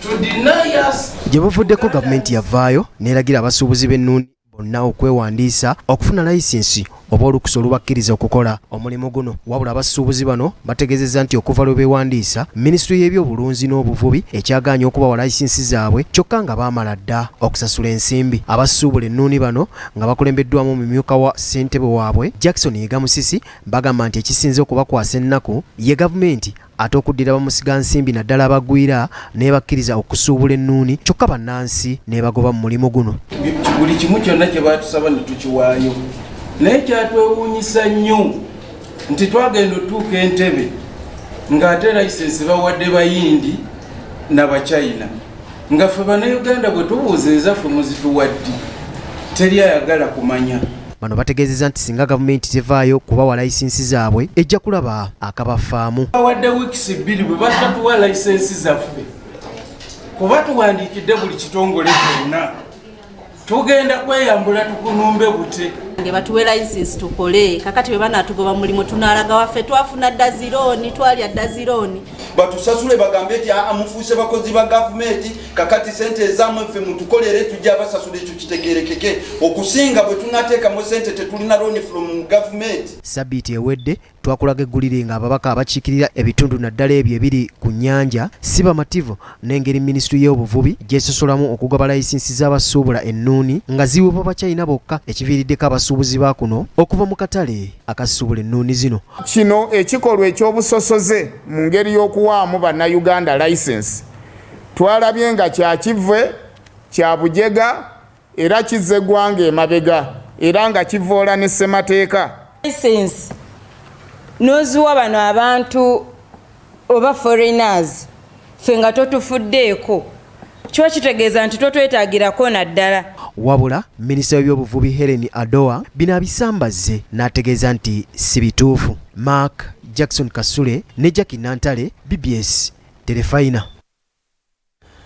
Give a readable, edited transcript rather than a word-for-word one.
To deny us. Gye buvuddeko gavumenti yavaayo n'eragira abasuubuzi b'ennuuni bonna okwewandiisa okufuna layisinsi oba olukusa olubakkiriza okukola omulimu guno. Wabula abasuubuzi bano bategeezezza nti okuva lwe beewandiisa, minisitule y'ebyobulunzi n'obuvubi ekyagaanye okubawa layisinsi zaabwe kyokka nga baamala dda okusasula ensimbi. Abasuubula ennuuni bano nga bakulembeddwamu omumyuka wa ssentebe waabwe Jackson Yiga Musisi bagamba nti ekisinze okubakwasa ennaku ye gavumenti ate okuddira bamusigansimbi naddala abagwira n'ebakkiriza okusuubula ennuuni kyokka bannansi n'ebagoba mu mulimu guno. Buli kimu kyonna kye baatusaba ne tukiwaayo, naye kyatwewuunyisa nnyo nti twagenda otuuka Entebe ng'ate layisensi bawadde Bayindi n'Abachina, nga ffe Bannayuganda bwe tubuuza ezaffe muzituwaddi, teri ayagala kumanya. Bano bategeezezza nti singa gavumenti tevaayo kubawa layisinsi zaabwe, ejja kulaba akabafaamu. Bawadde wiiki 2, bwe batatuwa layisensi zaffe, kuba tuwandiikidde buli kitongole kyonna, tugenda kweyambula tukunumbe bute. Nge batuwe license tukole. Kakati bwe banatugoba mulimu, tunalaga waffe? Twafuna dda zi loan, twalya dda zi loan. Batusasule, bagambe nti aa, mufuuse bakozi ba gavumenti, kakati sente ezammwe ffe mutukolere, tujja basasula. Ekyo kitegerekeke okusinga bwe tunateekamu sente, tetulina loan from gavumenti. Sabbiiti ewedde twakulaga eggulire ng'ababaka abakiikirira ebitundu naddala ebyo ebiri ku nnyanja si bamativu n'engeri minisitule y'obuvubi gy'esosolamu okugaba layisinsi z'abasuubula ennuuni nga ziweebwa Bachina bokka, ekiviiriddeko abasuubuzi ba kuno okuva mu katale akasuubula ennuuni zino. Kino ekikolwa ekyobusosoze mu ngeri y'okuwaamu Bannayuganda license twalabye nga kyakivve, kya bujega, era kizza eggwanga emabega, era nga kivoola ne ssemateeka. License n'oziwa bano abantu oba foreigners, ffe nga totufuddeeko, kiba kitegeeza nti totwetagirako naddala. Wabula minisita w'ebyobuvubi Helen Adoa bino abisambazze n'ategeeza nti si bituufu. Mark Jackson Kasule ne Jackie Nantale, BBS Terefayina.